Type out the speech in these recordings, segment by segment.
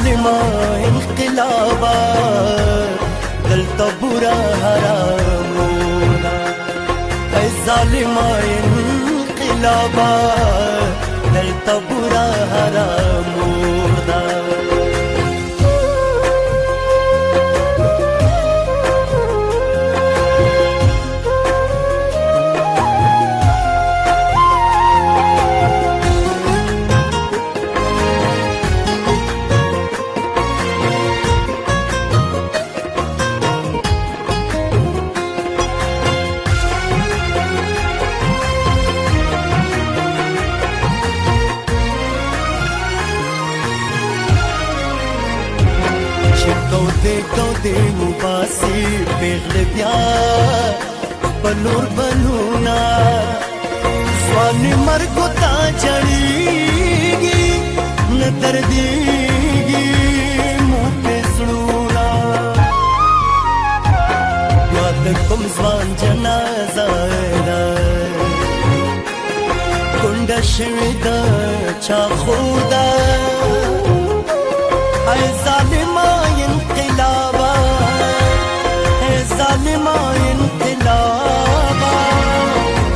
ظالما انقلابا، دلته بورا حرامونا. ای ظالما انقلابا، دلته بورا حرامونا. چې کودې کودې وباسي پیغلې بیا بلور بلونا، ځوان مرګ ته چړیږي نه دردیږي مو په زړونه. بیا د کوم ځوان جنازه ده، کونډه شوې ده چا خور ده؟ ای ظالما انقلابا، ای ظالما انقلابا،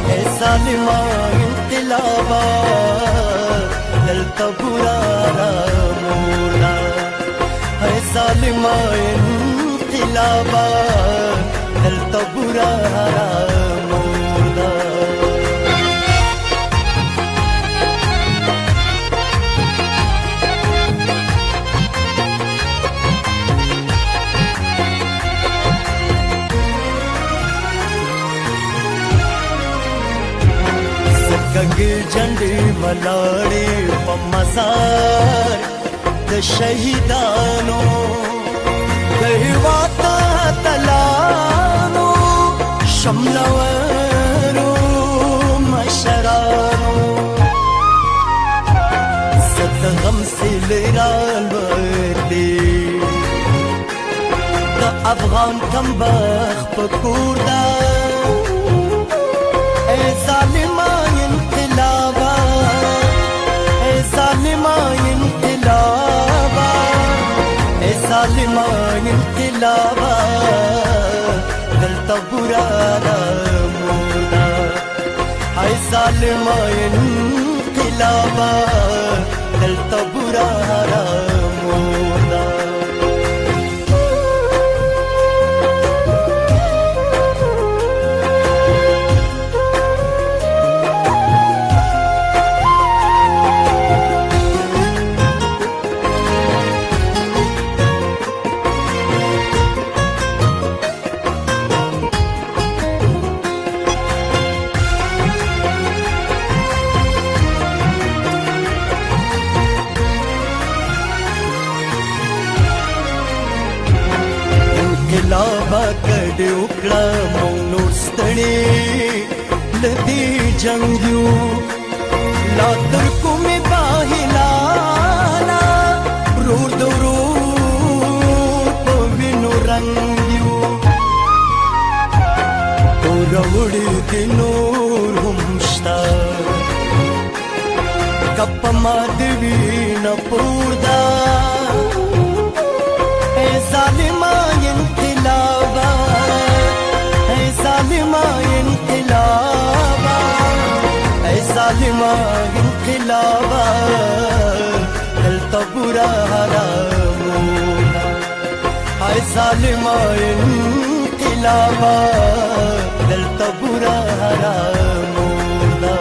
ای ظالما انقلابا، دلته بورا موردا. ای ظالما انقلابا، دلته بورا موردا. کږې جنډې ولاړې په مزار د شهیدانو، د هېواد اتلانو، شملورو مشرانو. زه د غم سیلۍ رالوتې د افغان کمبخت په کور ده. ای ظالما انقلابا، ای ظالما انقلابا، ای ظالما انقلابا، دلته بورا ده مور ده. ای ظالما انقلابا، دلته بورا ده مور ده. انقلابه کډې وکړه، موږ نور ستړي له دې جنګ یو. لا تر کومې باهلاله ورور د ورور په وینو رنګ یو؟ توره وړي دي نور هم شته، که په ما دې وینه پور ده. ای ظالما انقلابا، ای ظالما انقلابا، ای ظالما انقلابا، دلته بورا حرامونه. ای ظالما انقلابا، دلته بورا حرامونه.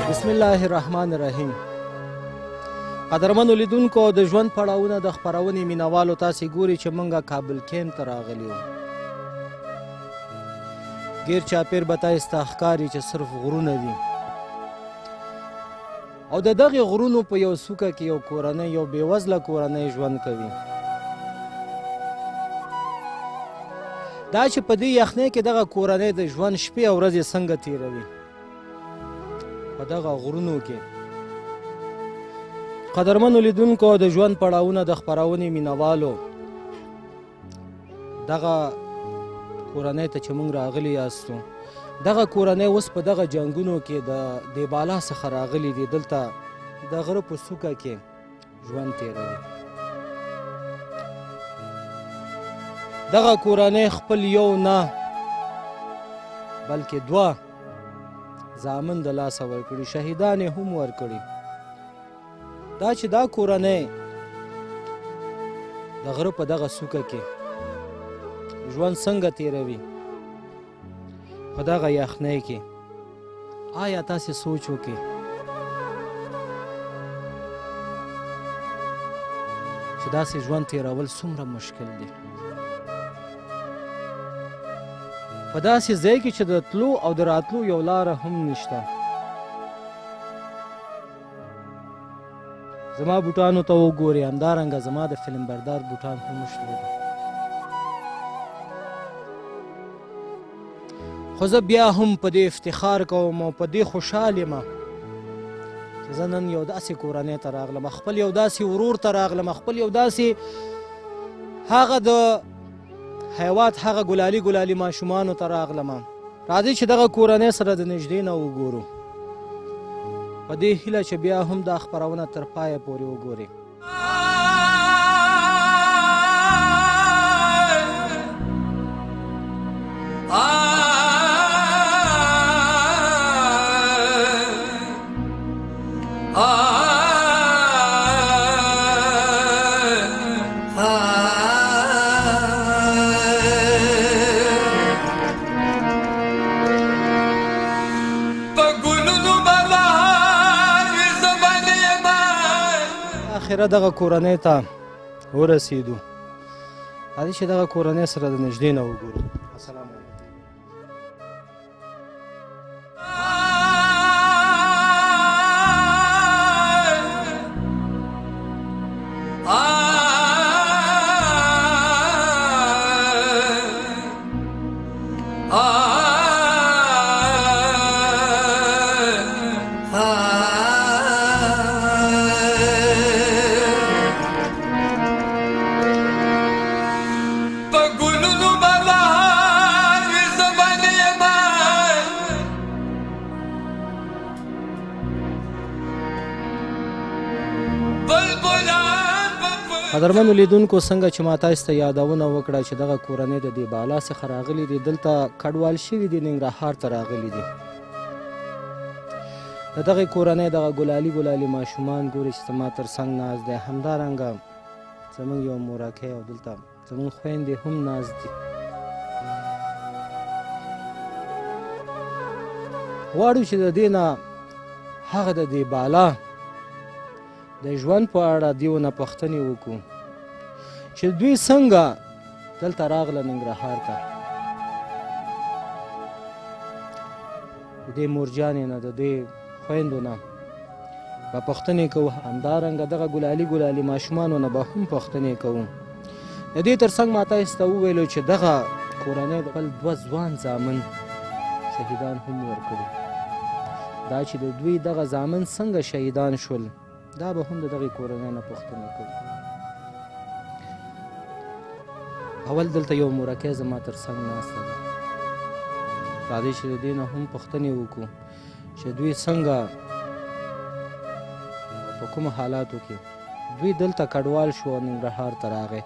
بسم الله الرحمن الرحیم. قدرمنو لیدونکو، د ژوند پړاوونه د خپرونې مینوالو، تاسې ګوري چې مونږه کابل کیم ته راغلي یو. ګیر چاپیر به تاسو ته ښکاري چې صرف غرونه دي، او د دغې غرونو په یو څوکه کې یو کورنۍ، یو بېوزله کورنۍ ژوند کوي. دا چې په دې یخنۍ کې دغه کورنۍ د ژوند شپې او ورځې څنګه تیروي په دغه غرونو کې، قدرمنو لیدونکو، د ژوند پړاوونه د خپرونې مینوالو، دغه کورنۍ ته چې موږ راغلي یاستو، دغه کورنۍ اوس په دغه جنګونو کې د دیبالا څخه راغلي دي، دلته د غره په څوکه کې ژوند تېروي. دغه کورنۍ خپل یو نه بلکې دوه زامن د لاسه ورکړي، شهیدان یې هم ورکړي. دا چې دا کورنۍ د غره په دغه څوکه کې ژوند څنګه تېروي په دغه یخنۍ کې، آیا تاسې سوچ وکړئ چې داسې ژوند تېرول څومره مشکل دی؟ په داسې ځای کې چې د تلو او د راتلو یو لاره هم نشته. زما بوټانو ته وګورئ، همدارنګه زما د فلم بردار بوټان هم وشلېدل. خو زه بیا هم په دې افتخار کوم او په دې خوشحال یم چې زه نن یو داسې کورنۍ ته راغلم، خپل یو داسې ورور ته راغلم، خپل یو داسې هغه د هیواد هغه ګلالي ګلالي ماشومانو ته راغلم. راځئ چې دغه کورنۍ سره د نږدې نه وګورو، په دې هیله چې بیا هم دا خپرونه تر پایه پورې وګورئ. اخره دغه کورنۍ ته ورسېدو. راځئ چې دغه کورنۍ سره د نږدې نه وګورو. السلام علیکم. قدرمنو لیدونکو، څنګه چې ما تاسو ته یادونه وکړه چې دغه کورنۍ د دې بالا څخه راغلي دي، دلته کډوال شوي دي، ننګرهار ته راغلي دي. د دغې کورنۍ دغه ګلالي ګلالي ماشومان ګوري چې زما تر څنګ ناست دی، همدارنګه زموږ یو مورکۍ او دلته زموږ خویندې هم ناست دي. غواړو چې د دې نه هغه د دې بالا د ژوند په اړه دیو نه پوښتنې وکړو چې دوی څنګه دلته راغله ننګرهار ته. د دې مورجانې نه، د دې خویندو نه به پوښتنې کوو، همدارنګه دغه ګلالي ګلالي ماشومانو نه به هم پوښتنې کوو. د دې ترڅنګ ما تاسو ته وویلو چې دغه کورنۍ خپل دوه ځوان زامن شهیدان هم ورکړي. دا چې د دوی دغه زامن څنګه شهیدان شول، دا به هم د دغې کورنۍ نه پوښتنه کوو. اول دلته یو مورکۍ زما تر څنګ ناسته ده. راځئ چې د دې نه هم پوښتنې وکړو چې دوی څنګه په کومو حالاتو کې دوی دلته کډوال شو او ننګرهار ته راغی.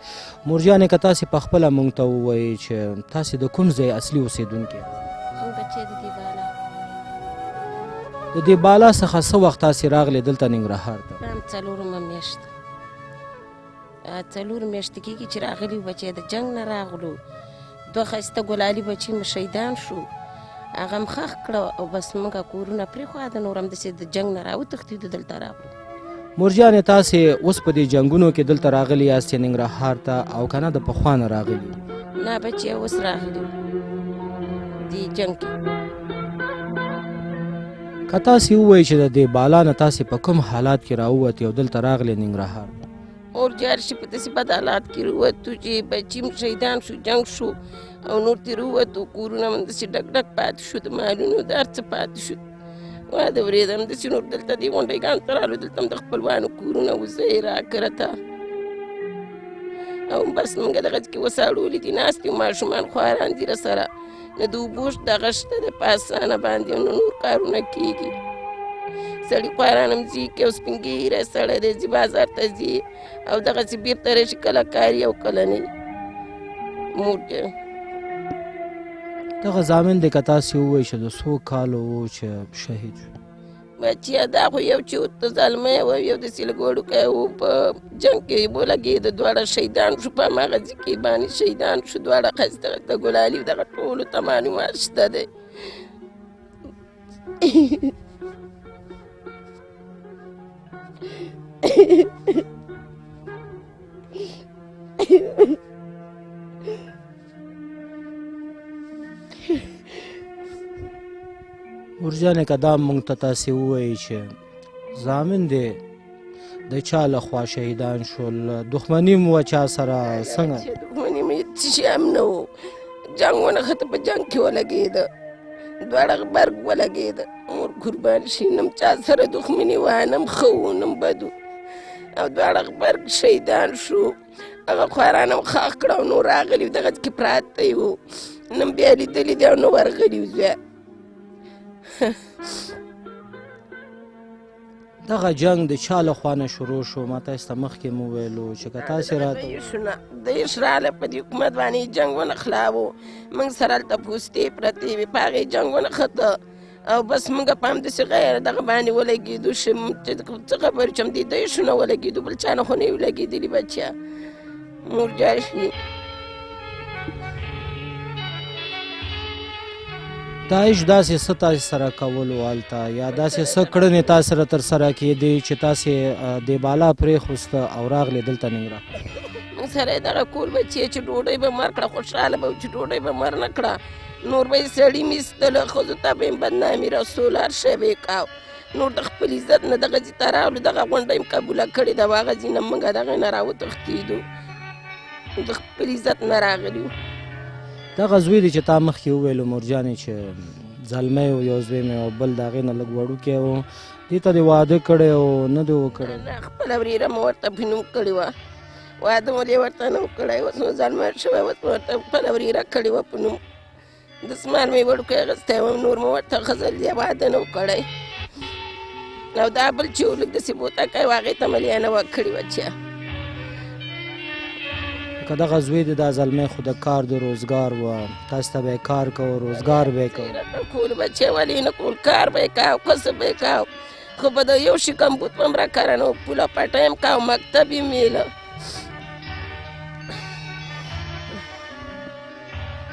مورجانې، که تاسې په خپله موږ ته ووایئ چې تاسې د کوم ځای اصلي اوسېدونکي؟ موږ بچی د دې بالا. د دې بالا څخه څه وخت تاسې راغلې دلته ننګرهار ته؟ هم څلورمه میاشت، څلور میاشتې کېږي چې راغلي وو. بچی د جنګ نه راغلو، دوه ښایسته ګلالي بچي مو شهیدان شو، هغه هم ښخ کړه او بس موږ کورونه پرېښوده، نور همداسې د جنګ نه راوتښتېدو دلته راغلو. مورجانې، تاسې اوس په دې جنګونو کې دلته راغلي یاستې ننګرهار ته او که نه د پخوا نه راغلي؟ نه بچی، اوس راغلي دې جنګ کې. که تاسې ووایئ چې د دې بالا نه تاسې په کوم حالات کې راووتې او دلته راغلې ننګرهار ته؟ مور جار شي په داسې بد حالات کې راووتو چې بچي مو شهیدان شو، جنګ شو او نور ترې راووتو، کورونه مو همداسې ډک ډک پاتې شو، د مالونو د هر څه پاتې شو. واده ورېده همداسې نور دلته دې غونډۍ ګان ته رالو، دلته هم د خپلوانو کورونه وو، زه یې راکړه ته. او بس موږ دغه کې وساړولي دي، ناست یو، ماشومان خواران دي راسره، نه د اوبو دغه شته دی په اسانه باندې، نو نور کارونه کېږي. سړي خواران هم ځي، یو سپین ږیری سړی دی، ځي بازار ته ځي او دغسې بېرته راشي، کله کاري او کله نه. مور دی دغه زامن دی که تاسې ووایئ چې د څو کالو و چې شهید شو؟ بچیه دا خو یو چې ورته زلمی و، یو داسې لږ وړوکی و، په جنګ کې ولګېده، دواړه شهیدان شو، په هماغه ځای کې باندې شهیدان شو دواړه. ښایسته د ګلالي دغه ټولو ته معلومات شته دی. مورجانې که دا موږ ته تاسې ووایئ چې زامن دې د چا لخوا شهیدان شول، دښمني مو وه چا سره څنګه؟ دښمني مې څه شی هم نه و، جنګ ونښته، په جنګ کې ولګېده، دواړه غبرګ ولګېده. مور قربان شي، نم چا سره دښمني وه، نم ښه و نم بد و، او دواړه غبرګ شهیدان شو. هغه خواران هم ښخ کړه او نور راغلي وو، دغه کې پراته وو، نم بیا لیدلي دي او نه ورغلي وو بیا. دغه جنګ د چا له خوا نه شروع شو؟ ما تاسې ته مخکې مو ویلو چې که تاسې راته داعش راغله په دې حکومت باندې جنګ ونښلاوو، موږ سره هلته پوستې پرتې وې، په هغې جنګ ونښته او بس موږ په همداسې غیر دغه باندې ولګېدو چې څه خبر چې همدې داعشو نه ولګېدو، بل چا نه خو نه یو لګېدلي بچیه. مور جار شي. داعش داسې څه تاسې سره کولو هلته، یا داسې څه کړنې تاسې سره ترسره کېدې چې تاسې د بالا پرېښوسته او راغلې دلته ننګرهار؟ موږ سره یې دغه کول بچیه چې ډوډۍ به مر کړه، خوشحاله به وو چې ډوډۍ به مر نه کړه، نور به یې سړي میستله، ښځو ته به یې بدنامي رسول، هر شی به یې کاوه. نور د خپل عزت نه دغه ځای ته راغلو، دغه غونډه یې قبوله کړې ده، هغه ځای نه موږ دغې نه راوتښتېدو، د خپل عزت نه راغلي وو. دغه زوی دی چې تا مخکې وویلو مورجانې چې زلمی و، یو زوی مې او بل د هغې نه لږ وړوکی و، دې ته دې واده کړی و نه دې وکړی؟ نه، خپله ورېره مې ورته په نوم کړې وه، واده مو دې ورته نه و کړی، اوس نو زلمی شوی، اوس مې ورته خپله ورېره کړې وه په نوم، دستمال مې وړوکی اخیستی و، نور مې ورته ښځه لیا واده نه و کړی. او دا بل چې و لږ داسې بوتکی و، هغې ته مې لیا نه وه کړې وه چې که دغه زوی دې دا زلمی خو د کار د روزګار وه، تاسې ته به یې کار کوه، روزګار به یې کوه. کول بچی ولې نه کول، کار به یې کاوه، کسب به یې کاوه، خو به د یو شي کمبود به هم راکاره نه و، پوله پټه یې هم کاوه، مکتب یې میله.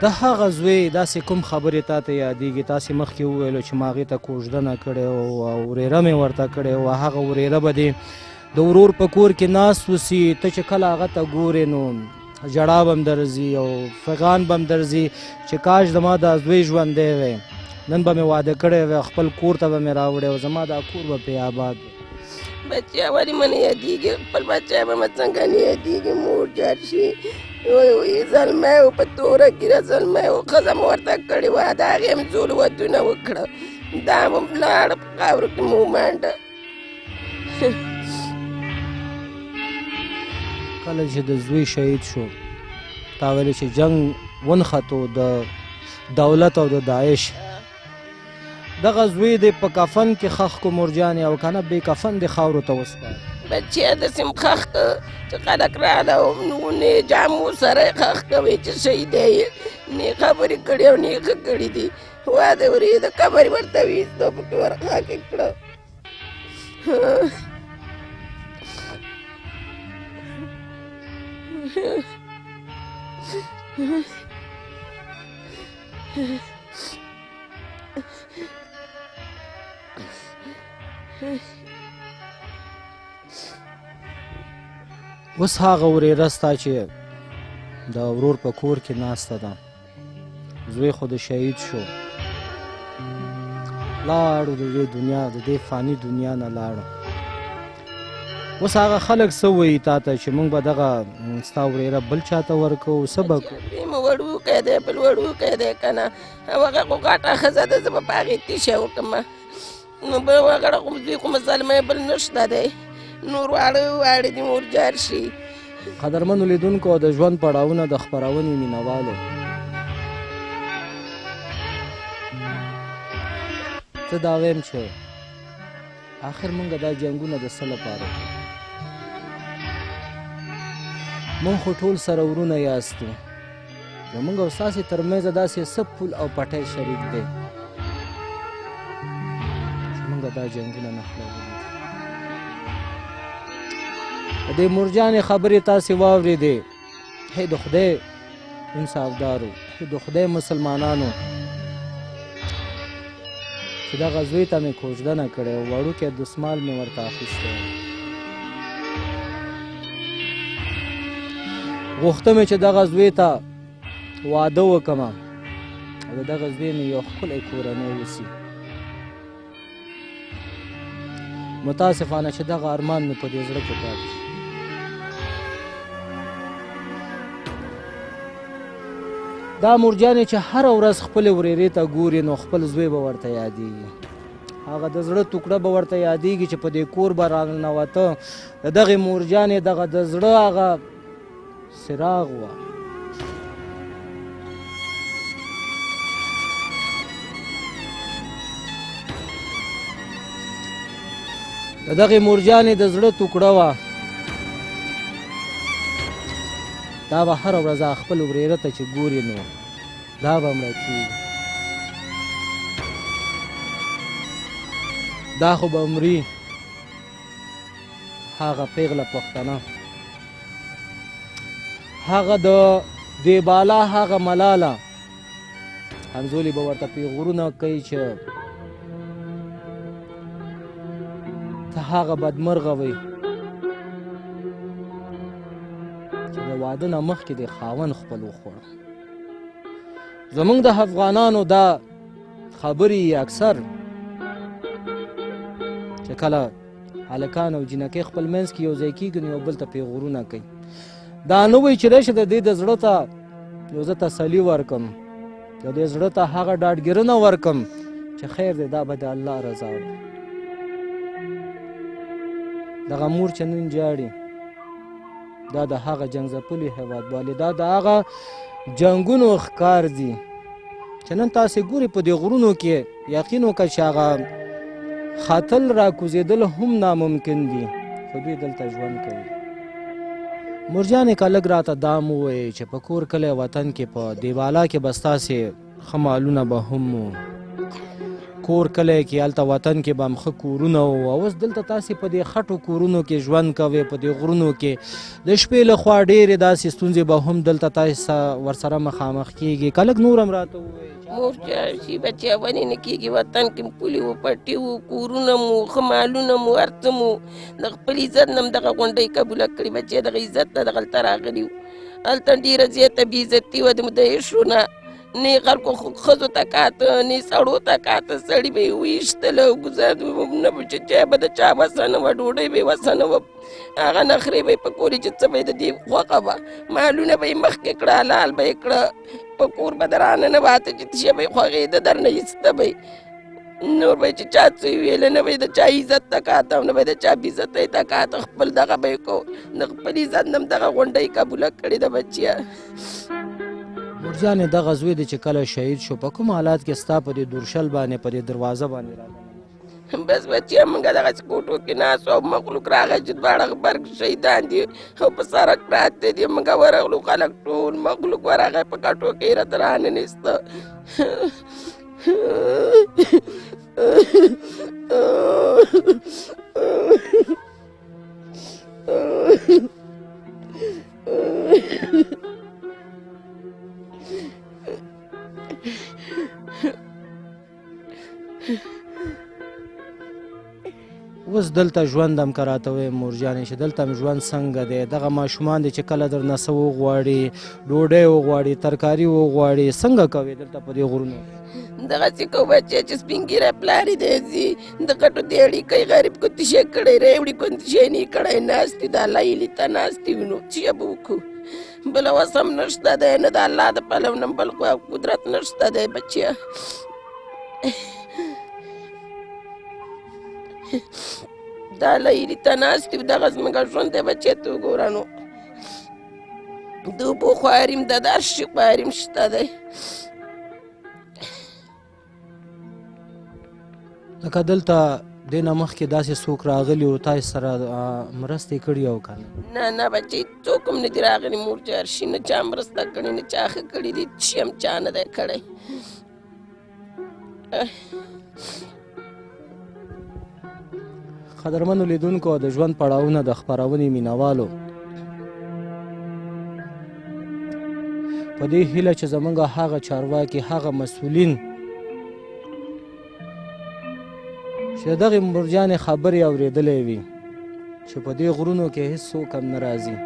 د هغه زوی داسې کوم خبرې تا ته یادېږي؟ تاسې مخکې وویلو چې ما هغې ته کوژدنه کړې او ورېره مې ورته کړې وه، هغه ورېره به دې د ورور په کور کې ناست اوسي، ته چې کله هغه ته ګورې نو ژړا به هم درځي او فغان به هم درځي چې کاش زما دا زوی ژوندی وی، نن به مې واده کړی وی، خپل کور ته به مې راوړی او زما دا کور به پرې آباد وی. بچیه ولې مې نه یادېږي، خپل بچی به مې څنګه نه یادېږي؟ مور جار شي، وی زلمی و، په توره ږیره زلمی و، ښځه مې ورته کړې وه، د هغې هم ځول ودونه وکړه، دا هم لاړه په خاورو کې مې ومانډه. کله چې د زوی شهید شو، تا ویلې چې جنګ ونښتو د دولت او د داعش، دغه زوی دې په کفن کې ښخ کو مورجانې، او که نه بې کفن دې خاورو ته وسپاره؟ بچیه داسې هم ښخ که چې خلک راغله او نو نه جامو سره یې ښخ کوي چې شهید یې، نه خبرې کړې او نه یې ښه کړي دي. واده ورېده، قبر یې ورته ویست او پکې ورخاکې کړه. اوس هغه ورېره ستا چې د ورور په کور کې ناسته ده، زوی خو د شهید شو، لاړو د دې دنیا، د دې فاني دنیا نه لاړو. اوس هغه خلک څه وایي تا ته چې موږ به دغه ستا ورېره بل چا ته ورکوو، څه به کوو؟ زوی مې وړوکی دی، بل وړوکی دی که نه، او هغه خو غټه ښځه ده، زه به په هغې تیشه وکړم. نو بل هغه خو زوی خو مې زلمی بل نشته دی، نور واړه واړه دي، مور جار شي. قدرمنو لیدونکو او د ژوند پړاوونه د خپرونې مینهوالو، زه دا وایم چې آخر مونږ دا جنګونه د څه لپاره کوو؟ مونږ خو ټول سره ورونه یاستو، زمونږ او ستاسې ترمنځ داسې څه پول او پټی شریک دی چې مونږ دا جنګونه نښلولي دي. د دې مورجانې خبرې تاسې واورېدې. هی د خدای انصافدارو، هی د خدای مسلمانانو، چې دغه زوی ته مې کوژدنه کړې او وړوکی دسمال مې ورته اخیستی، غوښته مې چې دغه زوی ته واده وکړم او د دغه زوی مې یو ښکلی کورنۍ وسي. متاسفانه چې دغه ارمان مې په دې زړه کې پاتې شو. دا مورجانې چې هره ورځ خپلې ورېرې ته ګوري نو خپل زوی به ورته یادېږي، هغه د زړه ټوکړه به ورته یادېږي چې په دې کور به راننوته. د دغې مورجانې دغه د زړه هغه څراغ وه. د دغې مورجانې د زړه ټوکړه وه. دا به هره ورځ خپل ورېره ته چې ګوري نو دا به مړه کېږي، دا خو به مري. هغه پیغله پښتنه، هغه د دیبالا، هغه ملاله همزولي به ورته پیغورونه کوي چې ته هغه بدمرغه وی چې د واده نه مخکې د خاوند خپل وخوړ. زمونږ د افغانانو دا خبرې اکثر چې کله هلکان او جینکۍ خپل منځ کې یو ځای کېږي نو یو بل ته پیغورونه کوي. دا نه وایي چې راشي د دې د زړه ته یو زه تسلي ورکم، د دې زړه ته هغه ډاډګیرنه ورکم چې خیر دی، دا به د الله رضا وي. دغه مور چې نن ژاړي دا د هغه جنګ ځپلي هېوادوالي، دا د هغه جنګونو ښکار دي چې نن تاسې ګوري په دې غرونو کې. یقین وکړه چې هغه خاتل را کوزېدل هم ناممکن دي، خو دوی دلته ژوند کوي. مورجانې که لږ راته دا هم ووایې چې په کور کلی وطن کې په دیوالا کې به ستاسې ښه مالونه به هم وو، کور کلی کې هلته وطن کې به هم ښه کورونه وو، او اوس دلته تاسې په دې خټو کورونو کې ژوند کوئ، په دې غرونو کې د شپې له خوا ډېرې داسې ستونزې به هم دلته تاسې ورسره مخامخ کېږي. که لږ نور هم راته ووایې. مور چې بچیا ونې نه کېږي، وطن کې مو پولې وو، پټي وو، کورونه مو، ښه مالونه مو، هر څه مو د خپل عزت نه هم دغه غونډۍ قبوله کړې. بچیا دغه عزت ته دغلته راغلي وو، هلته ډېره زیاته بې عزتي وه د مدهشو نه، نه یې خلکو ښځو ته کاته، نه یې سړو ته کاته، سړي به یې ویشتل او ګوزار نه به چې چای به د چا وسه نه وه، ډوډۍ به یې وسه نه وه، هغه نخرې به یې په کولې چې څه به یې د دې خوښه وه، مالونه به یې مخکې کړه، حلال به یې کړه، په کور به د راننه واته چې څه به یې خوښېده درنه ایسته به یې، نور به یې چې چا څه ویل نه به یې د چا عزت ته کاته او نه به یې د چا بې عزتۍ ته کاته، خپل دغه به یې کو، د خپل عزت نه هم دغه غونډۍ قبوله کړې ده. بچیه مورجانې دغه زوی دی چې کله شهید شو په کوم حالات کې ستا په دې درشل باندې په دې دروازه باندې راغلی؟ بس بچیه موږ دغسې کوټو کې ناست او مخلوق راغی چې دواړه غبرګ شهیدان دي او په سړک پراته دي. موږ ورغلو، خلک ټول مخلوق ورغی، په کټو کې یې راته راننیسته. اوس دلته ژوند هم که راته وایې مورجانې چې دلته هم ژوند څنګه دی، دغه ماشومان دي چې کله درنه څه وغواړي، ډوډۍ وغواړي، ترکاري وغواړي، څنګه کوې دلته په دې غرونو؟ دغسې کوو بچیه چې سپین ږیری پلار یې دی ځي د غټو دیړي کوي، غریب کو تشی کړی ریوړي کو تشی نه کړی، ناست دي د الله هیلې ته ناست دي، نو څه به وکړو، بله وسه هم نشته دی، نه د الله د پلو نه بل قدرت نشته دی بچیه. دا له هیلې ته ناست یو، دغه زموږ ژوند دی بچیه، ته وګوره نو. د اوبو خواري هم ده، د هر شي خواري هم شته دی. لکه دلته دې نه مخکې داسې څوک راغلي و تاسې سره مرستې کړي او که نه؟ نه نه بچې، څوک هم نه دي راغلي. مور جار شي، نه چا مرسته کړې، نه چا ښه کړي دي، شي هم چا نه دی کړی. قدرمنو لیدونکو، د ژوند پړاوونه د خپرونې مینوالو، په دې هیله چې زمونږ هغه چارواکي، هغه مسؤلین چې د دغې مورجانې خبرې اورېدلی وي چې په دې غرونو کې هېڅ څوک هم نه راځي،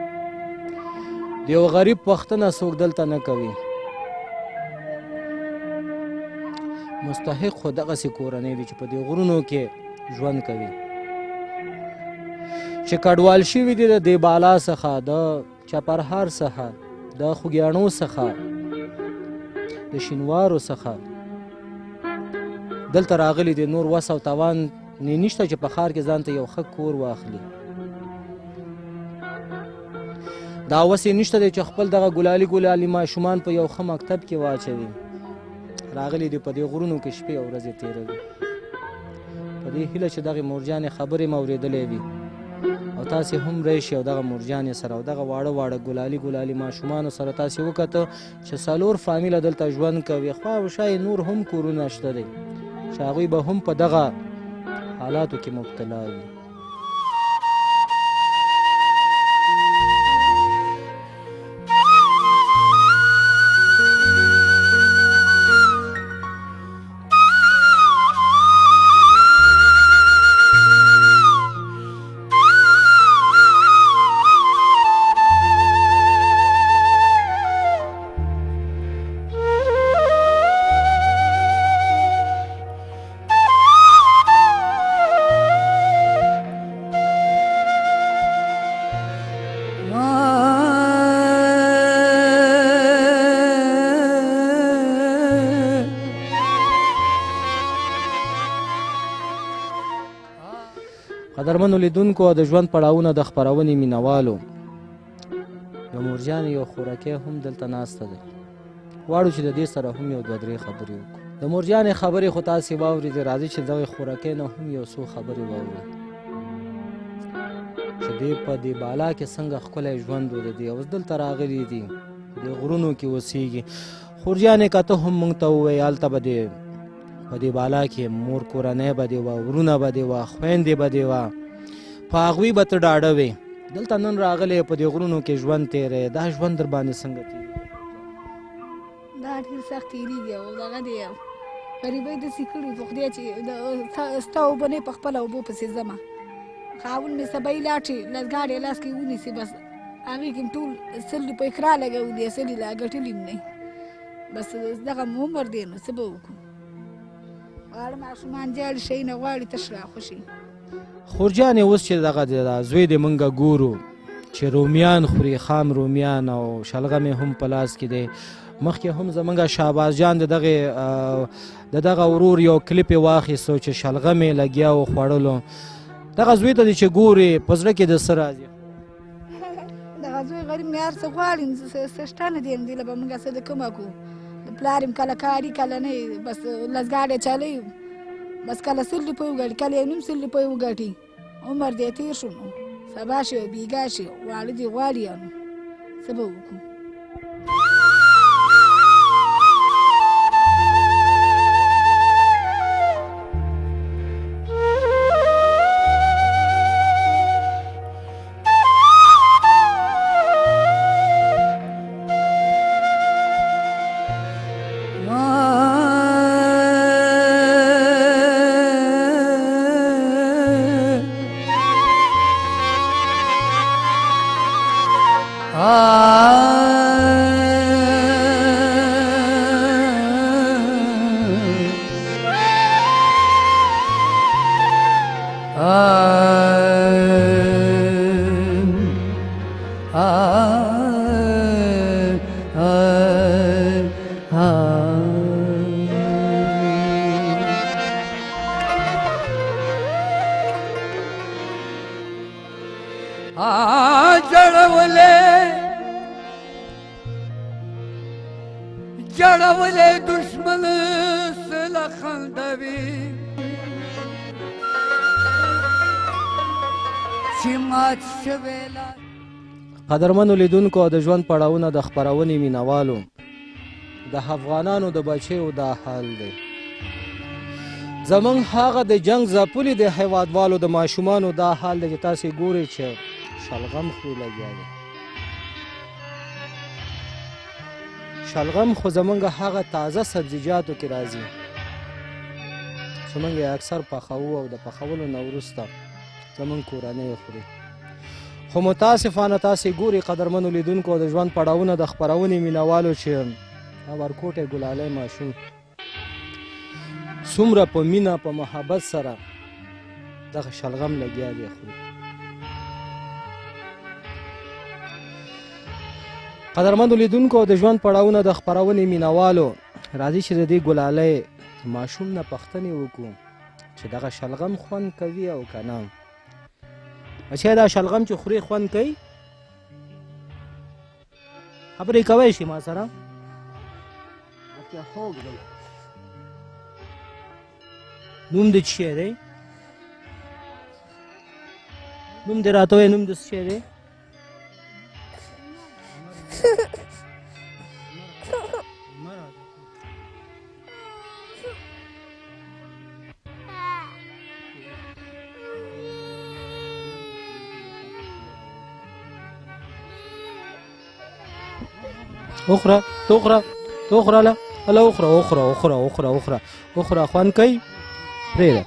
د یو غریب پوښتنه څوک دلته نه کوي، مستحق خو دغسې کورنۍ دي چې په دې غرونو کې ژوند کوي، چې کډوال شوي دي د دې بالا څخه، د چپرهار څخه، د خوږیاڼو څخه، د شینوارو څخه دلته راغلي دي. نور وس او توان نه نشته چې په ښار کې ځان ته یو ښه کور واخلي. دا وس یې نشته دی چې خپل دغه ګلالي ګلالي ماشومان په یو ښه مکتب کې واچوي. راغلي دي په دې غرونو کې شپې او ورځې تېروي، په دې هیله چې دغې مورجانې خبرې مو اورېدلې وي او تاسې هم راشي او دغه مورجانې سره او دغه واړه واړه ګلالي ګلالي ماشومانو سره تاسې وکته چې څلور فامیله دلته ژوند کوي، خوا او شا یې نور هم کورونه شته دی چې هغوی به هم په دغه حالاتو کې مبتلا وي. قدرمنو لیدونکو، د ژوند پړاوونه د خپرونې مینوالو، یو مورجان یو خورکی هم دلته ناسته دی. غواړو چې د دې سره هم یو دوه درې خبرې وکړو. د مورجانې خبرې خو تاسې واورېدې، راځئ چې دغې خورکۍ نه هم یو څو خبرې واورو چې دې په دې بالا کې څنګه ښکلی ژوند و د دې. اوس دلته راغلي دي، دې غرونو کې اوسېږي. خورجانې که ته هم موږ ته ووایې، هلته به دې په دې بالا کې مور کورنۍ به دې وه، ورونه به دې وه، خویندې به دې وه، په هغوی به ته ډاډه وې. دلته نن راغلی په دې غرونو کې ژوند تېری، دا ژوند در باندې څنګه تېرېږي؟ دا ډېر سخت تېرېږي او دغه دی غریبۍ داسې کړي په خدای چې ستا اوبه نه په خپله اوبو پسې ځمه. خاوند مې سبایي لاړ شي، لاسګاډی لاس کې ونیسي، بس هغې کې ټول 100 روپۍ کرا لګولي، 100 یې لا ګټلي هم نه، بس دغه مو عمر دی، نو څه به وکړو؟ واړه ماشومان جاړي شي نه غواړي تش راخوشي. خورجانې اوس چې دغه زوی دې مونږ ګورو چې رومیان خوري، خام رومیان او شلغم یې هم په لاس کې دی. مخکې هم زمونږ شهباز جان د دغه ورور یو کلیپ یې واخیستو چې شلغم یې لګیا و خوړلو. دغه زوی ته دې چې ګورې په زړه کې د څه راځي؟ دغه زوی غریب مې هر څه غواړي، څه شته نه دی، دې له به مونږ څه د کومه کړو؟ د پلار یې کله کاري کله نه، بس لاسګاډی چلوي، بس کله 100 روپۍ وګټي، کله یې 1.5 روپۍ وګټي. عمر دې تېر شو، نو سبا شي او بېګا شي، واړه دې غواړي، نو څه به وکړو؟ ژړولی دښمن سله خندوي چې مات شوی. قدرمنو لیدونکو د ژوند پړاوونه د خپرونې مینوالو، د افغانانو د بچیو دا حال دی. زمونږ هغه د جنگ ځپلي د هیوادوالو د ماشومانو دا حال دی چې تاسې ګورئ چې شلغم خوري لګیا دی. شلغم خو زمونږ هغه تازه سبزیجاتو کې راځي چې موږ یې اکثر پخوو او د پخولو نه وروسته زمونږ کورنۍ خوري. خو متاسفانه تاسې ګوري قدرمنو لیدونکو د ژوند پړاوونه د خپرونې مینوالو چې دا ورکوټی ګلالی ماشوم څومره په مینه په محبت سره دغه شلغم لګیا دی خوري. قدرمنو لیدونکو د ژوند پړاوونه د خپرونې مینوالو، راځي چې د دې ګلالۍ ماشوم نه پوښتنې وکړو چې دغه شلغم خوند کوي او که نه. بچی دا شلغم چې خورې خوند کوي؟ خبرې کوی شي ما سره؟ خوږ دی. نوم دې څه شی دی؟ نوم دې راته ووایه، نوم دې څه شی دی؟ وخوره، ته وخوره، ته وخوره، هله هله وخوره، وخوره وخوره وخوره وخوره وخوره، خوند کوي؟ پرېږده.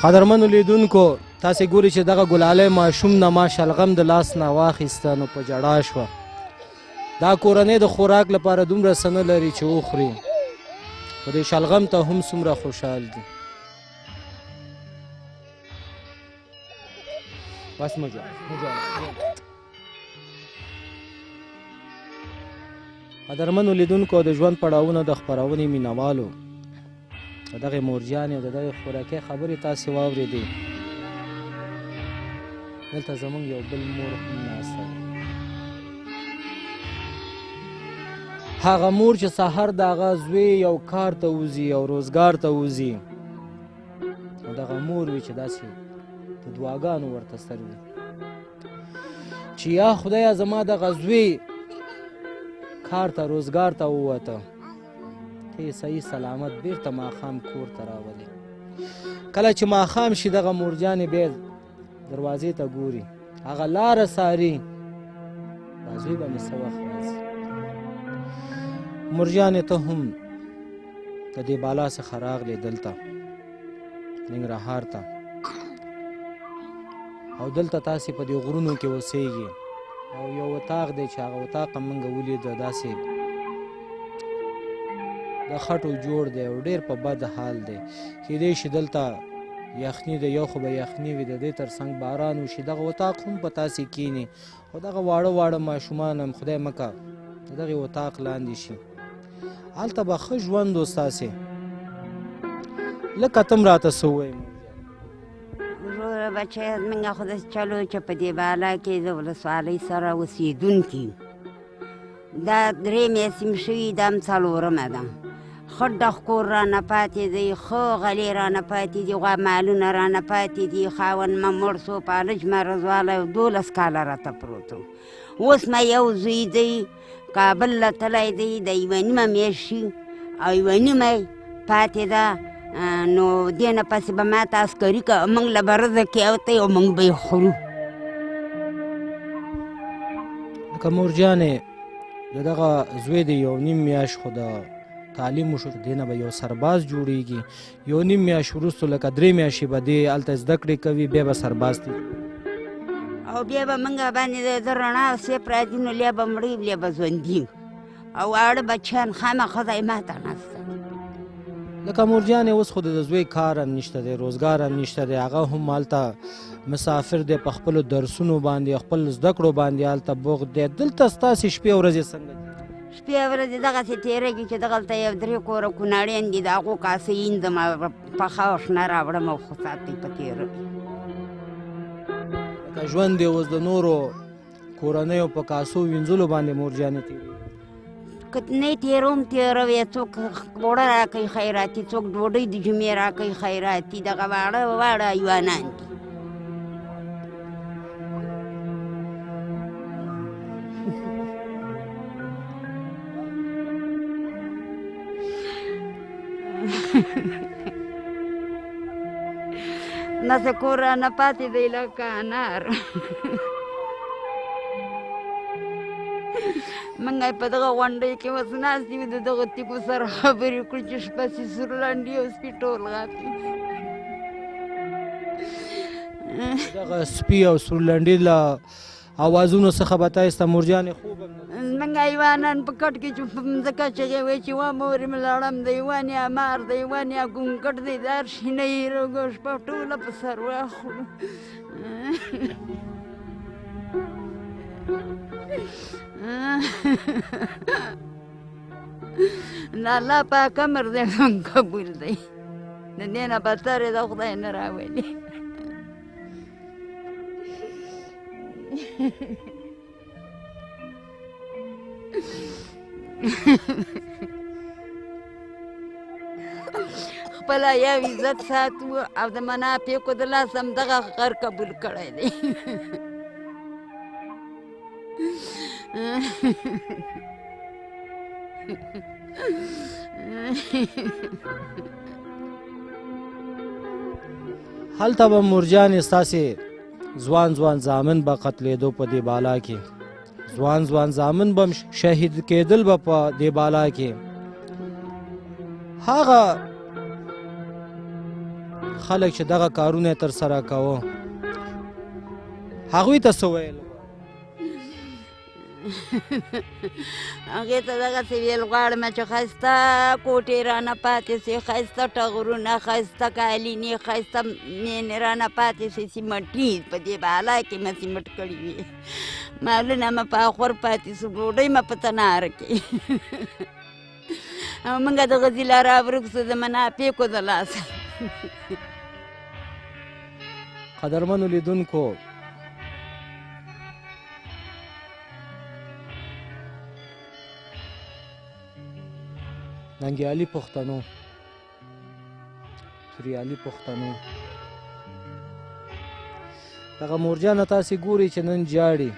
قدرمنو لیدونکو، تاسې ګورئ چې دغه ګلالی ماشوم نه ما شلغم د لاس نه واخیسته نو په ژړا شوه. دا کورنۍ د خوراک لپاره دومره څه نه لري چې وخوري، خو دې شلغم ته هم څومره خوشحال دي. بس مه ژاړه، مه ژاړه. قدرمنو لیدونکو د ژوند پړاوونه د خپرونې مینوالو، د دغې مورجانې او د دغې خوراکۍ خبرې تاسې واورېدې. دلته زموږ یو بل مور هم ناسته ده، هغه مور چې سهار د هغه زوی یو کار ته وځي او روزګار ته وځي، نو دغه مور وي چې داسې په دعاګانو ورته سر وي چې یا خدایه زما دغه زوی کار ته روزګار ته ووته، ته یې صحیح سلامت بیرته ماښام کور ته راولې. کله چې ماښام شي دغه مورجانې بیا دروازې ته ګوري، هغه لاره څاري، دا زوی به مې څه وخت راځي. مورجانې ته هم د دې بالا څخه راغلې دلته ننګرهار ته، او دلته تاسې په دې غرونو کې اوسېږئ او یو اتاق دی چې هغه اتاق هم موږ ولیده، داسې د خټو جوړ دی او ډېر په بد حال دی. کیدای شي دلته یخني ده، یو خو به یخني وي، د دې تر څنګ باران وشي، دغه اتاق هم په تاسې کینی، خو دغه واړه واړه ماشومان هم خدای مه که د دغې اتاق لاندې شي، هلته به ښه ژوند و ستاسې. لکه ته هم راته څه ووایې. وروره بچی، موږ خو داسې چلو چې په دې بالا کې د ولسوالۍ سره اوسېدونکي یو. دا درې میاشتې مې شوي، دا هم څلورمه ده. ښه ډخ کور رانه پاتې دی، ښه غلې رانه پاتې دي، غوا مالونه رانه پاتې دي. خاوند مې مړ سو، پالج مرضوالی و، 12 کاله راته پروت و. اوس مې یو زوی دی، کابل له تللی دی، د یوه نیمه میاشت شي او یوه نیمه یې پاتې ده. نو دې نه پسې به ما ته عسکري که موږ له به رزق کې او موږ به یې خورو. لکه مورجانې د دغه زوی دی یو نیم میاشت خو د تعلیم وشو، دې نه به یو سرباز جوړیږي. یو نیم میاشت وروسته لکه 3 میاشتې به دی هلته زده کړې کوي، بیا به سرباز دی. او بیا به موږ باندې د رڼا سیپ راځي، نو لیا به مړی لیا به ژوندي او واړه بچیان خامخا ځای ما ته ناسته. لکه مورجانې اوس خو د زوی کار هم نشته دی، روزګار هم نشته دی، هغه هم هلته مسافر دی، په خپلو درسونو باندې خپل زده کړو باندې هلته بوخت دی. دلته ستاسې شپې او ورځې څنګه دي؟ شپې او ورځې دغسې تېرېږي چې دغلته یو 3 کوره کونړیان دي، د هغو کاسې ایندم او پخه او شنه راوړم او خو ساعت یې په تېروي. لکه ژوند یې اوس د نورو کورنیو په کاسو وینځلو باندې مورجانې تېرېږي. که نه تېروم تېروې، څوک اوړه راکوي خیراتي، څوک ډوډۍ د جمعې راکوي خیراتي، دغه واړه واړه حیوانان دي. نه څه کور رانه پاتې دی لکه انار. موږ یې په دغه غونډۍ کې اوس ناست یو، د دغو تیږو سره خبرې کړو چې شپه سي سور لنډي او سپي ټول غاپي. دغه سپي او سور لنډي له اوازونو څخه به تاسو ته مورجانې خوب هم نه زمونږ حیوانان په کټ کې چې په مځکه چغې وایي چې وا مورې مې لړم دی، وا نیا مار دی، وا نیا ګونګټ دی، د هر شي نه هېرېږو، شپه ټوله په سر واخلو. د الله پاک امر دی زمونږ قبول دی، د دې نه بدتر یې د خدای نه راولي. خپل یو عزت ساتو او د منافقو د لاسه هم دغه غر قبول کړی دی. هلته به مورجانې ستاسې ځوان ځوان زامن به قتلېدو په دې بالا کې، ځوان ځوان زامن به شهید کېدل به په دې بالا کې. هغه خلک چې دغه کارونه یې ترسره کاوه هغوی ته څه ویل؟ هغې ته دغسې ویل غواړم چې ښایسته کوټې رانه پاتې سي، ښایسته ټغرونه، ښایسته کالینې، ښایسته مینې رانه پاتې سي، سیمټي په دې بالا کې مې سیمټ کړي وي، مالونه مې په اخور پاتې سو، ډوډۍ مې په تنار کې. او موږ د غزي لاره ورک سو د منافقو د لاسه. قدرمنو لیدونکو، ننګیالي پښتنو، توریالي پښتنو، دغه مورجانه تاسې ګورئ چې نن جاړي،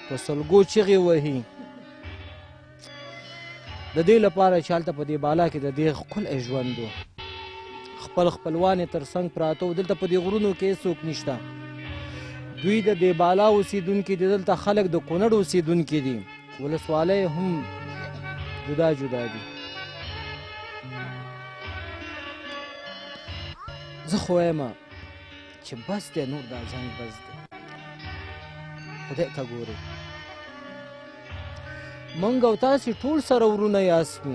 په سلګو چیغې وهي د دې لپاره چې هلته په دې بالا کې د دې ښکلی ژوند و، خپل خپلوان یې تر څنګ پراته وو. دلته په دې غرونو کې هېڅوک نشته، دوی د دې بالا اوسېدونکي دي، دلته خلک د کونړ اوسېدونکي دي، ولسوالۍ هم جدا جدا دي. زه خو وایم چې بس دی نور دا جنګ بس دی، خدای ته ګورئ مونږ او تاسې ټول سره ورونه یاستو.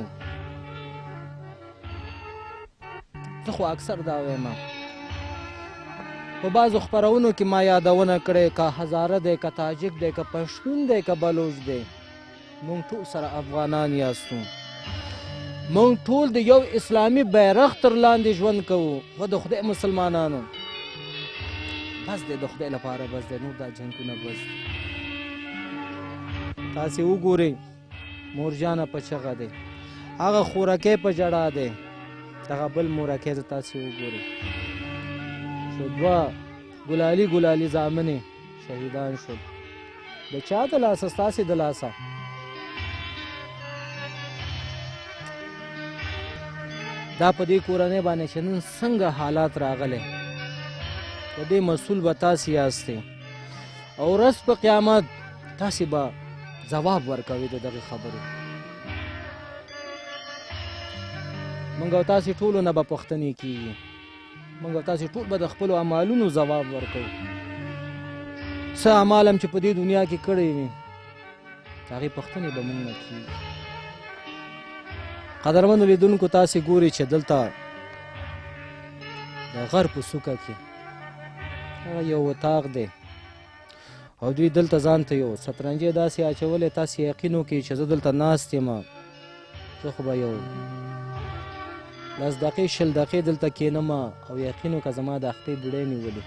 زه خو اکثر دا وایم، په بعضو خپرونو کې ما یادونه کړې، که هزاره دی، که تاجک دی، که پښتون دی، که بلوچ دی، مونږ ټول سره افغانان یاستو، مونږ ټول د یو اسلامي بیرغ تر لاندې ژوند کوو. خو د خدای مسلمانانو بس دی، د خدای لپاره بس دی، نور دا جنګونه بس دی. تاسې وګورئ مورجانه په چغه دی، هغه خورکی په ژړا دی، دغه بل مورکی ته تاسې وګورئ چې دوه ګلالي ګلالي زامنې شهیدان شول. د چا د لاسه؟ ستاسې د لاسه. دا په دې کورنۍ باندې چې نن څنګه حالات راغلی، د دې مسؤل به تاسې یاستئ او ورځ په قیامت تاسې به ځواب ورکوئ د دغې خبرې. موږ او تاسې ټولو نه به پوښتنې کیږي، موږ او تاسې ټول به د خپلو اعمالونو ځواب ورکوو. څه اعمال هم چې په دې دنیا کې کړی وي، د هغې پوښتنې به موږ نه کیږي. قدرمنو لیدونکو، تاسې ګورئ چې دلته د غر په څوکه کې هغه یو اتاق دی او دوی دلته ځان ته یو شطرنجې داسې اچولی، تاسې یقین وکړئ چې زه دلته ناست یم، زه خو به یو 10 دقیقې 20 دقیقې دلته کښېنم او یقین وکړه زما د اختې بوډۍ نیولي.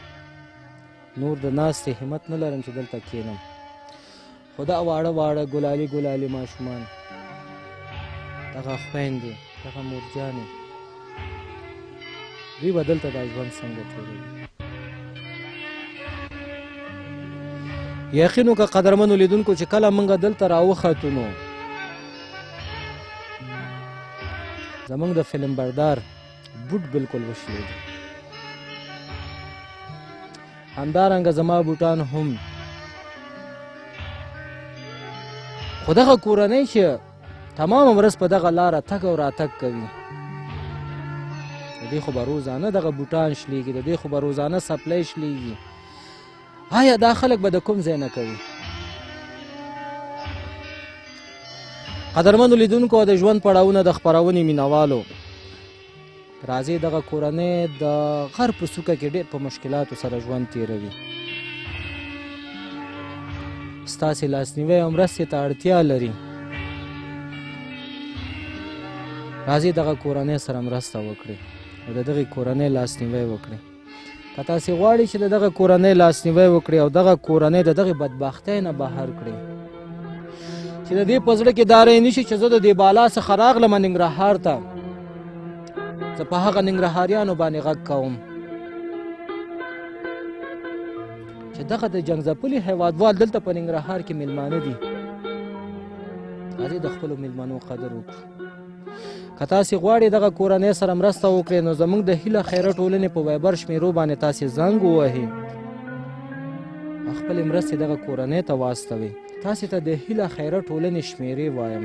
نور د ناستې همت نه لرم چې دلته کینم، خو دا واړه واړه ګلالي ګلالي ماشومان، دغه خویندې، دغه مورجانې، دوی به دلته دا ژوند څنګه تېروي؟ یقین وکړه قدرمنو لیدونکو چې کله موږ دلته راوختو نو زموږ د فلم بردار بوټ بالکل وشلېد، همدارنګه زما بوټان هم. خو دغه کورنۍ چې تمامه ورځ په دغه لاره تګ او راتګ کوي، د دې خو به روزانه دغه بوټان شلیږي، د دې خو به روزانه څپلۍ شلیږي. آیا دا خلک به د کوم ځای نه کوي؟ قدرمنو لیدونکو د ژوند پړاوونه د خپرونې مینوالو، راځئ دغه کورنۍ د غر په څوکه کې ډېر په مشکلاتو سره ژوند تېروي. ستاسې لاسنیوی او مرستې ته اړتیا لري. راځئ دغه کورنۍ سره مرسته وکړئ او د دغې کورنۍ لاسنیوی وکړئ. که تاسې غواړئ چې د دغه کورنۍ لاسنیوی وکړئ او دغه کورنۍ د دغې بدبختۍ نه بهر کړئ، چې د دې په زړه کې دا رای نشي چې زه د دې بالا څخه راغلم ننګرهار ته، زه په هغه ننګرهاریانو باندې غږ کوم چې دغه د جنګ ځپلي هیوادوال دلته په ننګرهار کې میلمانه دي. راځئ د خپلو میلمنو قدر وکړو. که تاسې غواړئ دغه کورنۍ سره مرسته وکړئ نو زموږ د هیله خیره ټولنې په وایبر شمیرو باندې تاسې زنګ ووهئ او خپلې مرستې دغه کورنۍ ته واستوئ. تاسې ته د هیله خیره ټولنې شمیرې وایم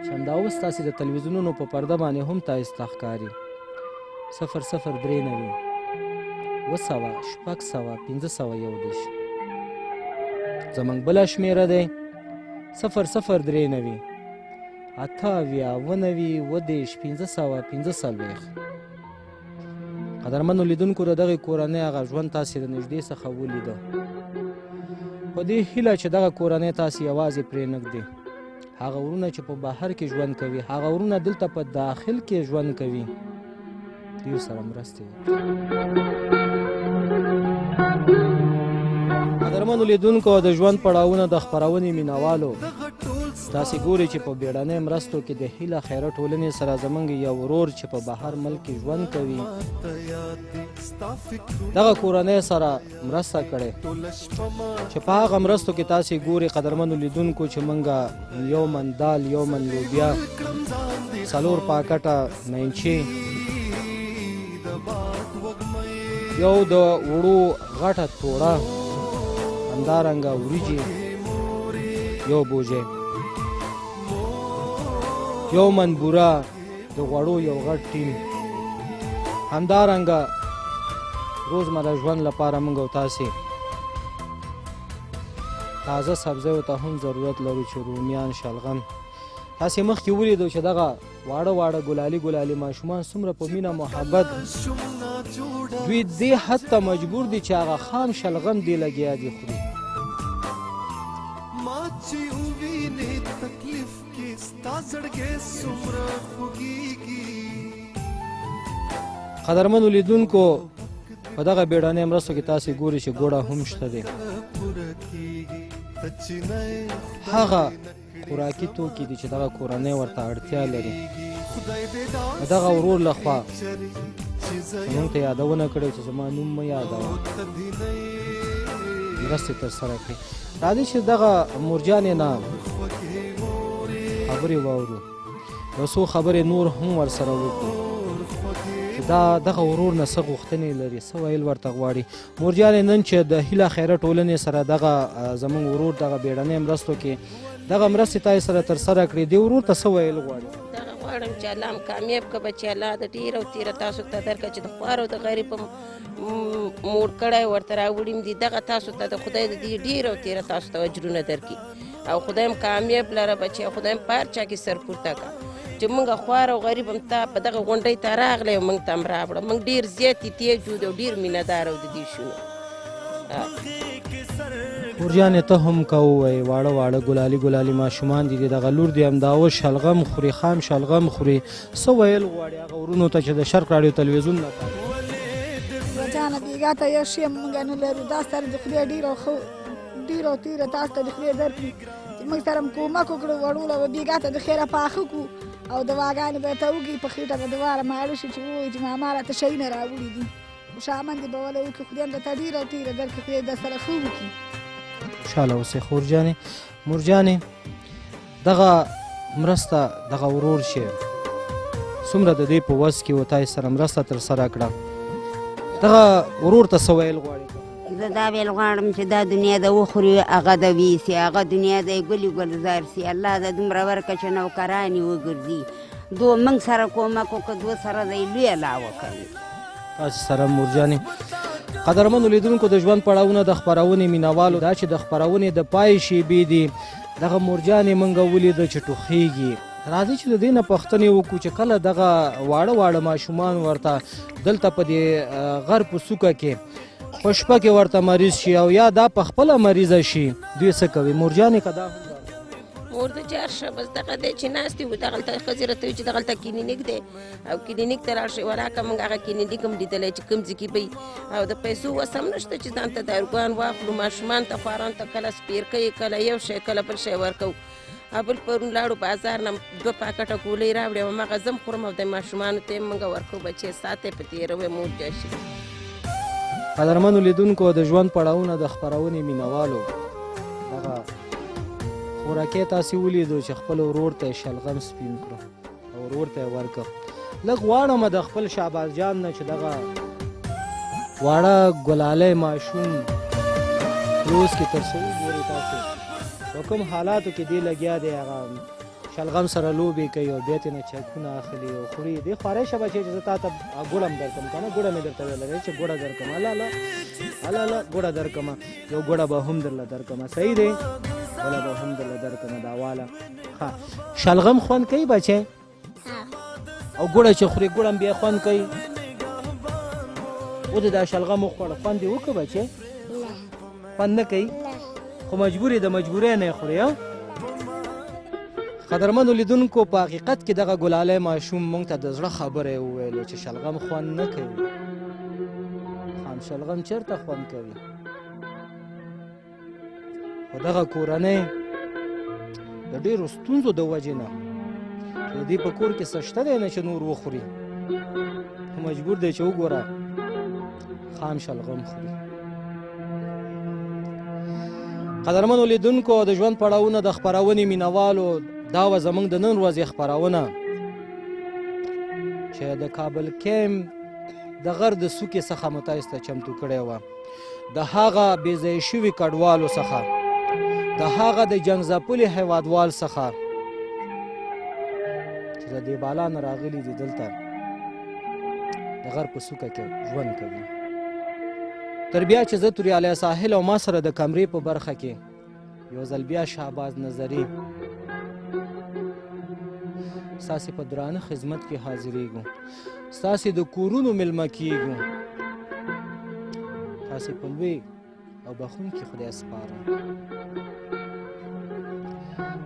چې همدا اوس تاسې د تلویزیونونو په پرده باندې هم تاسې ته ښکاري. 0 0 3 9 700 600 531. زموږ بله شمیره دی 0 0 3 9 8 79 29 545. قدرمنو لیدونکو، د دغې کورنۍ هغه ژوند تاسې د نږدې څخه ولیده. په دې هیله چې دغه کورنۍ تاسې یوازې پرې نه ږدي. هغه ورونه چې په بهر کې ژوند کوي، هغه ورونه دلته په داخل کې ژوند کوي، دوی سره مرستې وکړي. قدرمنو لیدونکو، د ژوند پړاوونه د خپرونې مینوالو، تاسې ګورئ چې په بیړنۍ مرستو کې د هیله خیره ټولنې سره زموږ یو ورور چې په بهر ملک کې ژوند کوي، دغه کورنۍ سره مرسته کړې، چې په هغه مرستو کې تاسې ګورئ قدرمنو لیدونکو چې موږ یو من دال، یو من لوبیا، 4 پاکټه مینچې، یو د وړو غټه توړه، همدارنګه وریجې یو بوجه، یو من بوره د غوړو یو غټ ټیم، همدارنګه روزمره ژوند لپاره موږ او تاسې تازه سبزیو ته هم ضرورت لرو چې رومیان، شلغم. تاسې مخکې ولیدو چې دغه واړه واړه ګلالي ګلالي ماشومان څومره په مینه محبت دوی دې حد ته مجبور دي چې هغه خام شلغم دې لګیا دي خوري. قدرمنو لیدونکو، په دغه بیړنۍ مرستو کې تاسې ګورئ چې ګوړه هم شته دی. هغه خوراکي توکي دي چې دغه کورنۍ ورته اړتیا لري. د دغه ورور لخوا موږ ته یادونه کړې چې زما نوم مه یادوه، مرستې ترسره کړې. راځئ چې دغه مورجانې نه خبرې واورو، یو څو خبرې نور هم ورسره وکړو چې دا دغه ورور نه څه غوښتنې لري، څه ویل ورته غواړي. مورجانې، نن چې د هیله خیره ټولنې سره دغه زموږ ورور دغه بیړنۍ مرستو کې دغه مرستې تا یې سره ترسره کړې، دې ورور ته څه ویل غواړي؟ دغه غواړم چې الله هم کامیاب کړه بچي، الله د ډېر او تېره تاسو ته درکړه چې د خوار او د غریب موړ کړی ورته راوړي دي. دغه تاسو ته د خدای د دې ډېر او تېره تاسو ته اجرونه درکړي او خدای هم کامیاب لره بچي، خدای هم په هر چا کې سر پورته کړه چې موږ خوار او غریب هم تا په دغه غونډۍ ته راغلی او موږ ته هم راوړه. موږ ډېر زیات احتیاج یو او ډېر مینه دار او د دې شونو. خورجانې، ته هم که ووایې واړه واړه ګلالي ګلالي ماشومان دي، دغه لور دې همدا اوس شلغم خوري، خام شلغم خوري، څه ویل غواړي هغه ورونو ته چې د شرق راډیو تلویزیون نه جانه؟ بېګا ته یو شی هم موږ نه لرو. دا سره د خدای ډېره ښه ډېره او تېره تاسو ته د خدای درکړي چې موږ سره هم کومک وکړو. وړو له به بېګا ته د خیره پاخه کړو او دواګانې به ورته وکړي، په خېټه به دواړه ماړه شي چې ووایي چې ماما راته شیونه راوړي دي. خوشامندې به وله وکړي. خدای هم درته ډېره او تېره درکړي، خدای در سره ښه وکړي. خوشحاله اوسې خور جانې. مور جانې، دغه مرسته دغه ورور چې څومره د دې په وس کې و تاسې سره مرسته ترسره کړه، دغه ورور ته څه ویل غواړې؟ زه دا ویل غواړم چې دا دنیا د وخوري هغه د ویسي، هغه دنیا د ګلي ګلزار سي. الله د دومره ورکړه چې نوکران یې وګرځي. دو موږ سره کومک وکړه، دوه سره دی لوی الله وکړي. تاسې سره مورجانې. قدرمنو لیدونکو، د ژوند پړاوونه د خپرونې مینوالو، دا چې د خپرونې د پای شیبې دي، دغه مورجانې موږ ولیده چې ټوخیږي. راځئ چې د دې نه پوښتنې وکړو چې کله دغه واړه واړه ماشومان ورته دلته په دې غر په څوکه کې په شپه کې ورته مریض شي او یا دا په خپله مریضه شي، دوی څه کوي؟ مورجانې که دا هم مور د جار شه، بس دغه دی چې ناست یو. دغلته ښځې راته وایي چې دغلته کلینیک دی او کلینیک ته لاړ شئ. ولاکه موږ هغه کلینیک هم لیدلی چې کوم ځای کې به وي، او د پیسو وس هم نشته چې ځان ته داروګان واخلو. ماشومان ته خواران ته کله سپېرکۍ، کله یو شی، کله بل شی ورکوو. او بل پرون لاړو بازار نه 2 پاکټه ګولۍ راوړې او هماغه زه هم خورم او د ماشومانو ته یې موږ ورکوو. بچې ساته یې په تېروي مور جار شي. قدرمنو لیدونکو، د ژوند پړاوونه د خپرونې مینوالو، دغه خوراکۍ تاسې ولیدو چې خپل ورور ته یې شلغم سپین کړو او ورور ته یې ورکړ. لږ غواړم د خپل شهباز جان نه چې دغه واړه ګلالی ماشوم کلوز کې تر څو وګورئ تاسې په کوم حالاتو کې دی لګیا دی، هغه شلغم سره لوبې کوي او بیا ترې نه چکونه اخلي او خوري. دې خوارۍ شه بچی چې زه تا ته ګوړه هم درکړم که نه، ګوړه مې درته ویله چې ګوړه درکړم، هله هله هله هله ګوړه درکړم، یو ګوړه به هم درله درکړم، صحیح دی، بله به هم درله درکړم. دا واله ښه شلغم خوند کوي بچی، او ګوړه چې خوري ګوړه هم بیا خوند کوي. او دې دا شلغم وخوړه، خوند یې وکړ بچی؟ خوند نه کوي، خو مجبور یې د مجبورۍ نه یې خورې. قدرمنو لیدونکو، په حقیقت کې دغه ګلالی ماشوم موږ ته د زړه خبره یې وویلو چې شلغم خوند نه کوي. خام شلغم چېرته خوند کوي؟ خو دغه کورنۍ د ډېرو ستونزو د وجې نه چې د دې په کور کې څه شته دی نه چې نور وخوري، خو مجبور دی چې وګوره خام شلغم خوري. قدرمنو لیدونکو، د ژوند پړاوونه د خپرونې مینوالو، دا وه زموږ د نن ورځې خپرونه چې د کابل کیم د غر د څوکې څخه مو تاسو ته چمتو کړې وه، د هغه بې ځایه شوي کډوالو څخه، د هغه د جنګ ځپلي هیوادوال څخه چې د دې بالا نه راغلي دي، دلته د غر په څوکه کې ژوند کوي. تر بیا چې زه توریالی ساحل او ما سره د کمرې په برخه کې یو ځل بیا شهباز نظري ستاسې په درانه خدمت کې حاضرېږو، ستاسې د کورونو میلمه کیږو، تاسې په لوی او بخښونکي خدای سپارم.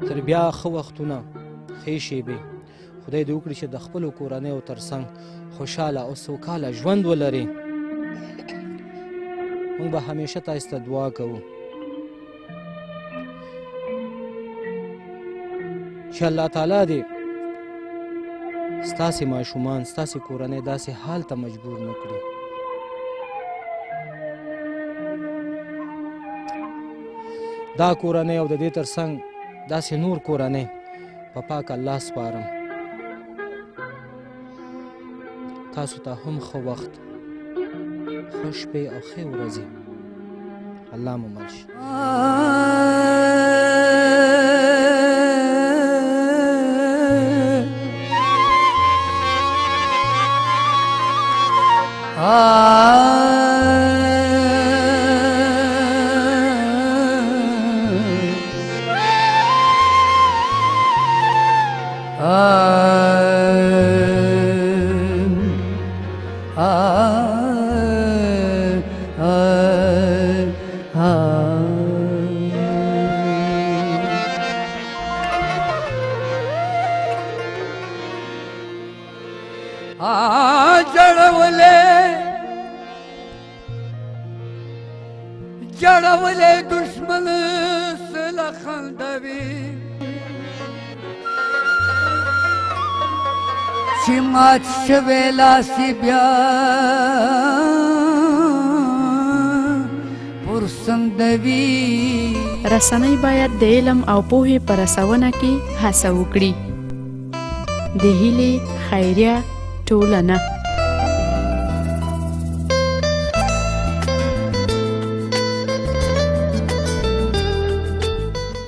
تر بیا ښه وختونه، ښې شیبې، خدای دې وکړي چې د خپلو کورنیو ترڅنګ خوشحاله او سوکاله ژوند ولري. موږ به همیشه تاسو ته دعا کوو چې الله تعالی دې ستاسې ماشومان، ستاسې کورنۍ داسې حال ته مجبور نه کړي. دا کورنۍ او د دې ترڅنګ داسې نور کورنۍ په پاک الله سپارم. تاسو ته هم ښه وخت، ښه شپې او ښې ورځې. الله مو مل شي. Ah. جړولې دښمن سله خندوي. چې مات شوی لاس بیا پرسندوي. رسنۍ باید د علم او پوهې په رسونه کې هڅه وکړي. د هیلې خیریه ټولنه.